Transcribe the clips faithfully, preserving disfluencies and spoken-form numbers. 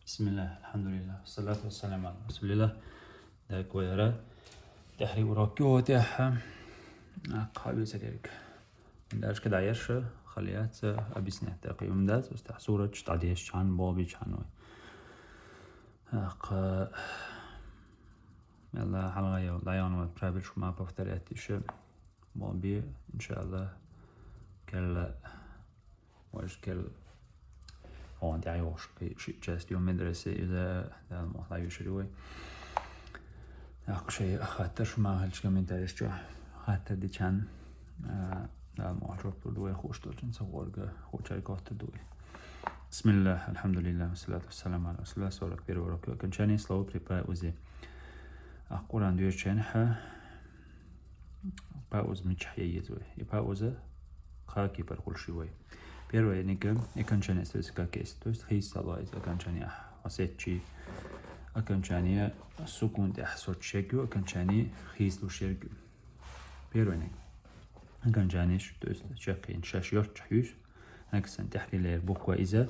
بسم الله، الحمد لله، والصلاة والسلام على رسول الله. Так, вай яра тӀехьарий урок ю тӀехьа. Кхаби царерг. Дальше когда яша, халияца объяснять да къиюм да, то есть сурат чтадеш чан, боби чан вай. Кха, Алла, хьалгӀа йол, дӀаян вай правил шума повторять иша. Боби, иншалла, келла, ваш кел, он дӀайош, ши часть ю медресе, иза, да, мохла ю шри вай. Ахши хаттар шума хилч комментарийш чу. Хаттар дичан, а, да, мохла жоп ду вай, хуш тулчин, са горга, хучай котта ду вай. بسم الله، الحمد لله، والصلاة والسلام على رسول الله. Сорок первый урок. Окончание слова при паузе. А Къуръан дуьйрчен хьа пауз мичахь яйез вай. И пауза кхаки пархулши вай. Первое, никем, окончание остаётся как есть. То есть хийцало из окончания. Осетчи окончание сукун тӀехь соч шегю, окончание хийцлу шергю. Первое, никем. Окончание, то есть чекхин шаш йорчахь юс. Наксан тӀехьарий лер буква иза.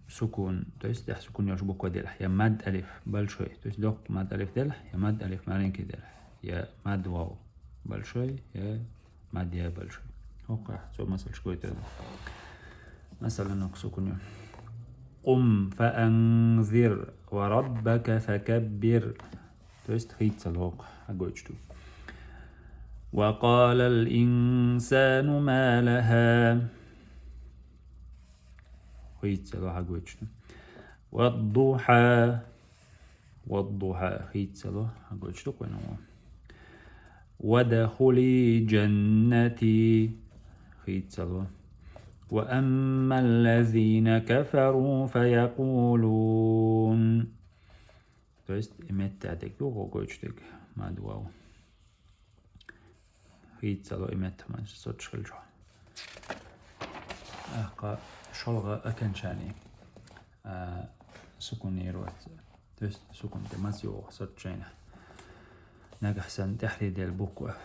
Сукун, то есть тӀехь сукун йолуш буква делахь. Я мад алиф большой, то есть доккха мад алиф делахь, я мад алиф маленький делахь. Я мад вав большой, я мад я большой. ХӀокха, цо масалш гойтар. Масала, нокх сукун ю. قم فأنذر وربك فكبر. То есть хийцало хьагойтуш ду. وقال الإنسان ما لها. Хийцало хьагойтуш ду. والضحى. والضحى. Хийцало хьагойтуш ду къойнуво. وادخلي جنتي. Хийцало. وأما الذين كفروا فيقولون. То есть и метта дег ду, гӀо гойтуш дег мад вав. Хийцало и метта ман соч хилчо. Ахка шолгӀа окончание. А, сукунировать. То есть сукун тӀе мас йогӀу соч чайна. Нагахь сан тӀехьарий дел буква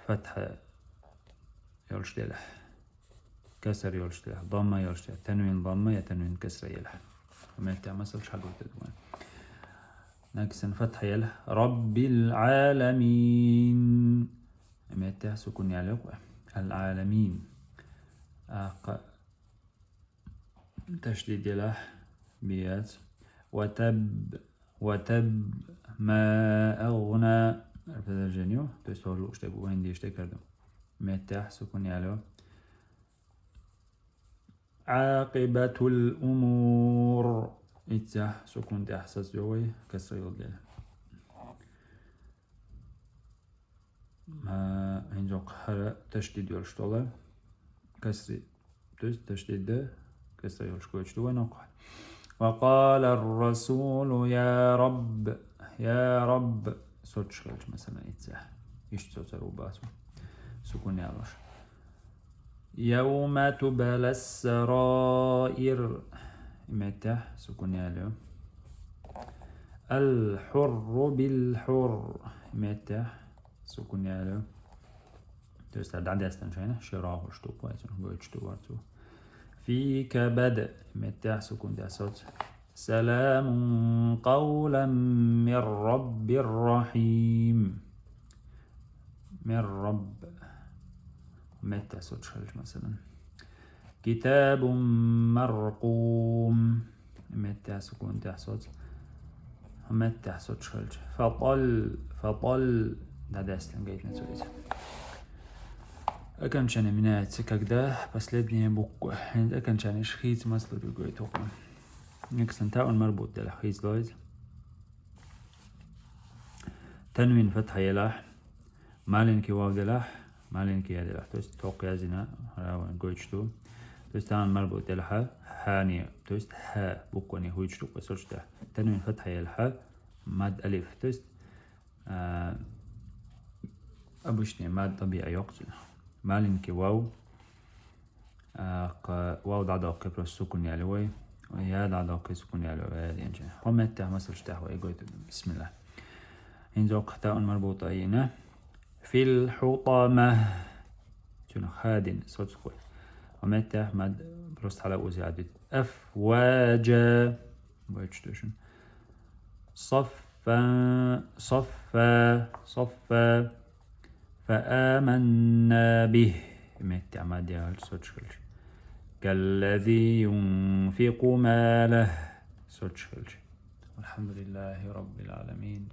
фатхьа йолуш делахь. Касра йолуш делахь, дамма йолуш делахь, танвин дамма я танвин касра елахь. Метта масал шагуртед ван. Наксан фатхьа елахь. رب العالمين. Метта сукун ял юкъа. العالمين. Акъа ташдид елахь. Бият. وتب. وتب. ما أغنى. Продолжение. То есть тоже уж так ван деш так кардам. Метта сукун ял ю. عاقبة الأمور. Иццахь сукун тӀехь сацйо вай, касра йолу дела. Ма, хӀинца хӀара ташдид йолуш тола. Касри. То есть ташдид да, касра йолуш гойтуш ду вай нокхо. وقال الرسول يا رب، يا رب. Соч хилча, масалан, иццахь. Иштта соцар ву бацу. Сукун ялош. يوم تبلى السرائر. Метта сукун яло. الحر بالحر. Метта сукун яло. То есть дӀадестан шайна, ши рогӀуш ду, поэтому гойтуш ду варцу. في كبد. Метта сукун да соц. سلام قولا من رب رحيم. من رب. Метта соч хилча, масалан. كتاب مرقوم. Метта сукун тӀехь соц. Метта соч хилча. فطل. فطل. Да, дастан гайтна цо иза. Окончание меняется, когда последняя буква. Окончание шхиц маслуби гойту. Нексан таун марбут делахь, хийцло иза. Танвин фатхьа елахь, маленький вав делахь, маленький я делахь. То есть токх язина, раван гойтуш ду. То есть таун марбут делахь, хьани, то есть хьа буквани хуйчу ду, кхасочу да. Танвин фатхьа елахь, мад алиф. То есть, а, обычный мад табиа йоккхуш. Маленький вав, Акъ, вав дӀадоккхи, просто сукун яли вай. Я дӀадоккхи, сукун яли вай, я денча. Хьо меттехь масалш тӀехь вай гойту. Бисмилла. ХӀинца оккха таун марбута йина. في الحطمة. Цуьнан хадин соцхой. Хьо меттехь мад просто хьала узи адит. أفواجا. Deutsch døšin. صفا، صفا، صفا. فآمنا به. Metti amadial sočkal. كالذي ينفق ماله. Sočkal. والحمد لله رب العالمين.